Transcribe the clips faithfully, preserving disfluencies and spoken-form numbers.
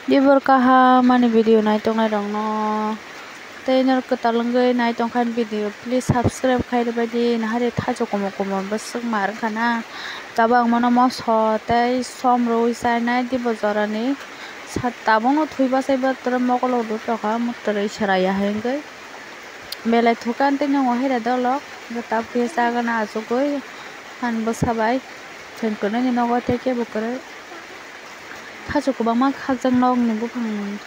Dibor kaham ani video naitongnai rokno tei norok kwtal wngwi naitongkha ani video, please subscribe khai rwbaidi, nahari thajo komo komo bwswk ma wngkha na. Tabuk ang mano moso tei som rwui chainai dibo jorani. Sa-, tabukno thwi bachai ba tere mokolo rwtokha, mwtwrwi chwrai ya hai wngwi. Belai thukha, tei nwngo haira dolok, tabuk khe chagana achugwi ani bwsa bai. Phen kwrwini nogo tei kebo kwrwi. Thaso kwbangma khakjak nokni buphang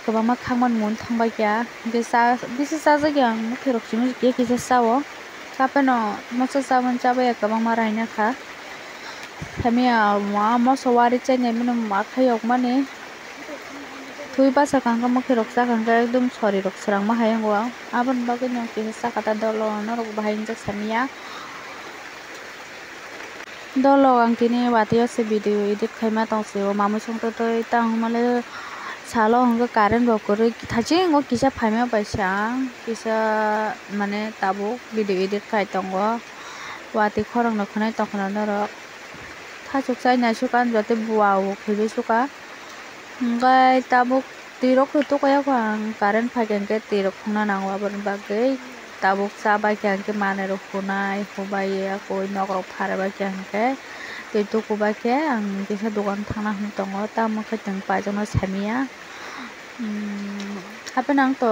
kwbangma khakmani muiung thangbai kha. Hwnkhe cha, bisi chajakya ang, mwkhwirok simi kisa kisa chao. Chapheno moso chabani chabaya kwbangma raina kha. Hamya ma moso wari chainai mani ma khayokmani. Twi bachakha hwnkhe mwkhwirok chakha hwnkhe ekdom sorirok swrangma hai wngo. Aboni bagwino kisa chakha ta dolo norok bahai wngjak samiya. Dolok ang tini watwi o se video edit khaima tong se o mamui songtotwi tang hwnmale salo hwnkhe current bo kwrwi thaising o kisa phaima bai se ang kisa mane tabuk video edit khai tongo watwi khorang no khwnai tongkha norok thachuk chai naisuk ang joto bua o khaiwi suka hwnkhe tabuk. Twi rok khe tukaya kho ang, current phaikha hwnkhe twi rok phungna nango, aboni bagwi tabuk cha bai kha hwnkhe manwi rok hunai hubai ya koi nok rok phara bai kha hwnkhe twi tuku bai khe ang kisa dogan thangna hinwi tongo, tamo khe chwng paijak no samiya. Hapheno ang to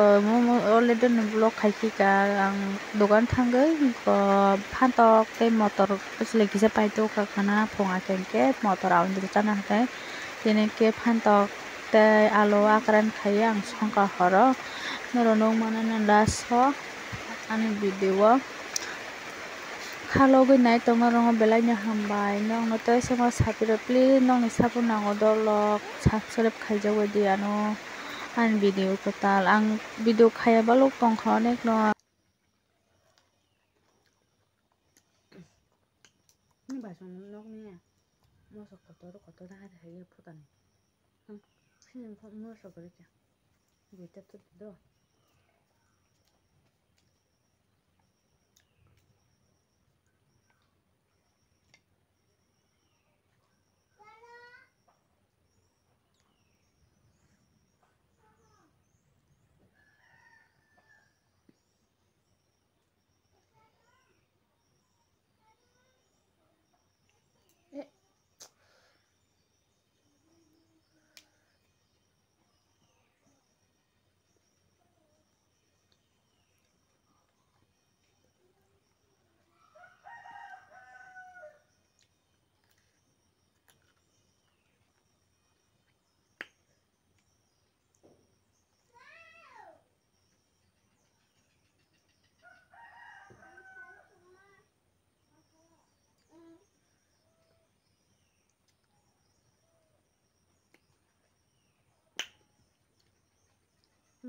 already no vlog khai kha ang dogan thangwi phantok tei motor bwswlai kisa pai tongkha khana phung akhe hwnkhe motor aundri chana hwnkhe tini khe phantok. Tei alo akran khai ang songkha horo norok nukmano no last o ani video o khalogwi nai tongna rokno belai no hambai nokno tei songma sapiro please nokni support nango dolok subscribe khaijak bai di ano ani video kwtal ang video khaiya balok tongkha onek no. Ni bai song nok ni ya. Moso kotor kotor da hari hari photo ni. Hmm. Sini moso gori kya. Gori tap tap do.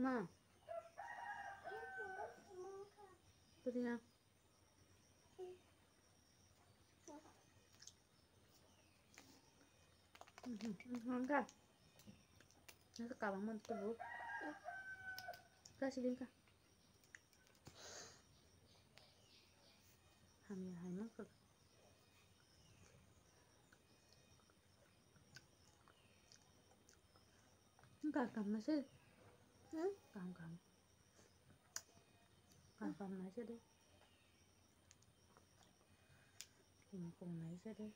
Ma. Priya. Enggak. Nasa kabang man tubuh. Kasih din ka. Hamya hai man ka. Enggak kam nasi. Hmm? Kam kam. Kam kam nasi deh. Kung kung nai sa de.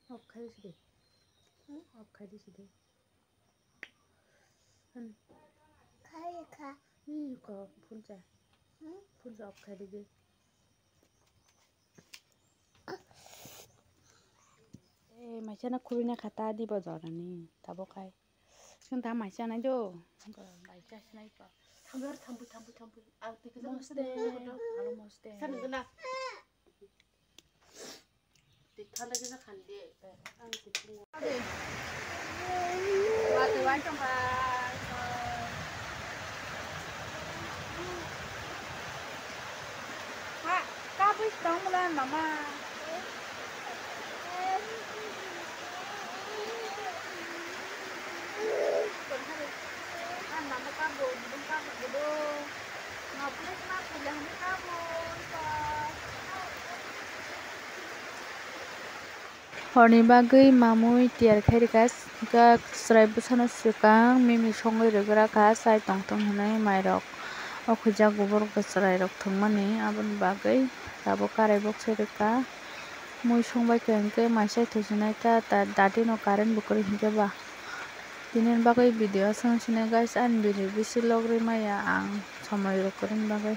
Off khai di sidi. Hmm? Off khai di sidi. Hmm. Khai kha. Ni ko phone cha. Hmm? Phone cha off khai di. Eh, maisana khulina kha ta di bojor ani tabo khai. Sing ta maisa nai do. Maisa sinai pa. Thambar thambu thambu thambu. Ang tiki moste. Alo moste. San guna. Ha, kabui tong mula mama. Mama kabui, mama kabui. Horni bagwi mamui tiyar khairikha, hwnkhe chwrai bwsano swkang mimi songwi rwgrakha chai tongthung hwnwi mairok. O khuijak buborok chwrairok thwngmani, aboni bagwi tabuk karai boksai rwkha. Mui songbaikha hwnkhe maisai thusinai ta, ta, datino current bo kwrwi hwnkhe ba. Tinini bagwi video aswk sinai guys, ani video bisi logri maya ang somoi rok kwrwini bagwi.